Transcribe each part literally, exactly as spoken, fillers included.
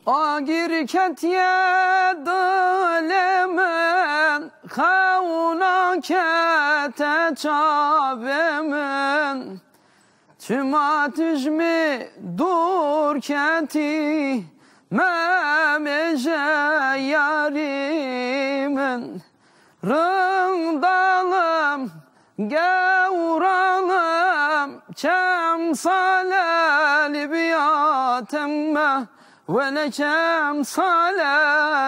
Agir ketiye dilê min, xewna kete çavê min. Çima tu ji min dûr ketî, me bêje yarî min. Rindalim, gewralim, çem sale li biya te me, wele çem sale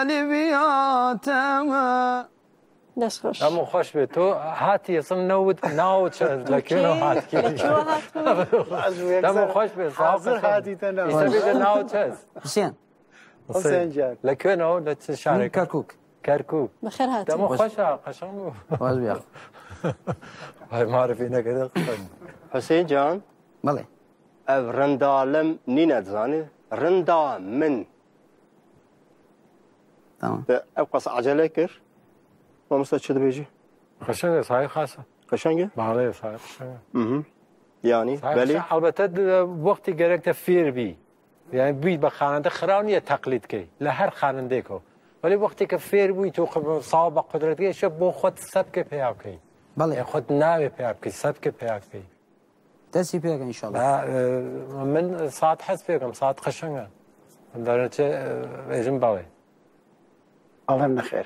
li biya te me. Dest xweş. Dema xweş be, tu hatî, eslên newid, naw çi, li kê hatî? Li kê hatî? Dema xweş be, hazir hatî te ne. Îsa bêje naw çi? Hüseyin. Hüseyin Can. Li kê ne, li çi şarê? Kerkûk. Kerkûk. Bi xêr hatî. Dema xweş ha, qeşeng bû. Baş bû ya. Vay, marifî nekirî qeşeng. Hüseyin Can. Belê. Ev rinda lim nîne dizanî. Rinda min. Tamam. Te ev qas acele kir. Mamosta çi dibêjî? Qeşeng e, sahî xas e. Qeşeng e? Belê, sahî qeşeng e. Mhm. Yani, sahî belê. Qeşeng, elbette, di, wextî gerek te fêr bî. Yani, bî be xanende xira niye teqlîd key. Li her xanendêko. Belê wextê ke fêr bûyî, tu qe-, sawa be qudret key, şe bo xwe sebkê peya bikey. Belê. Yani, xwe navê peya bikey, sebkê peya bikey. Destî pê ke înşallah. Ha, e, min saet hez pê kem, saet qeşeng e. Dereçe, e, êzin bawê. Alem nexêr.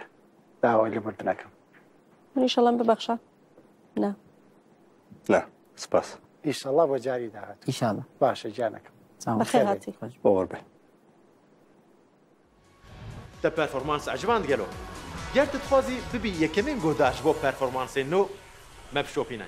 Dawayê lê bir dinekim. Min înşallah min bibexşa. Ne. Ne. Spas. Înşallah bo carî dahat. Înşallah. Baş e canekim. Sağ ol. Bi xêr hatî. Xweş. Bawar be. Te performans eciband gelo? Ger tu dixwazî bibî yekemîn guhdar ji bo performansên nû, me bişopîne.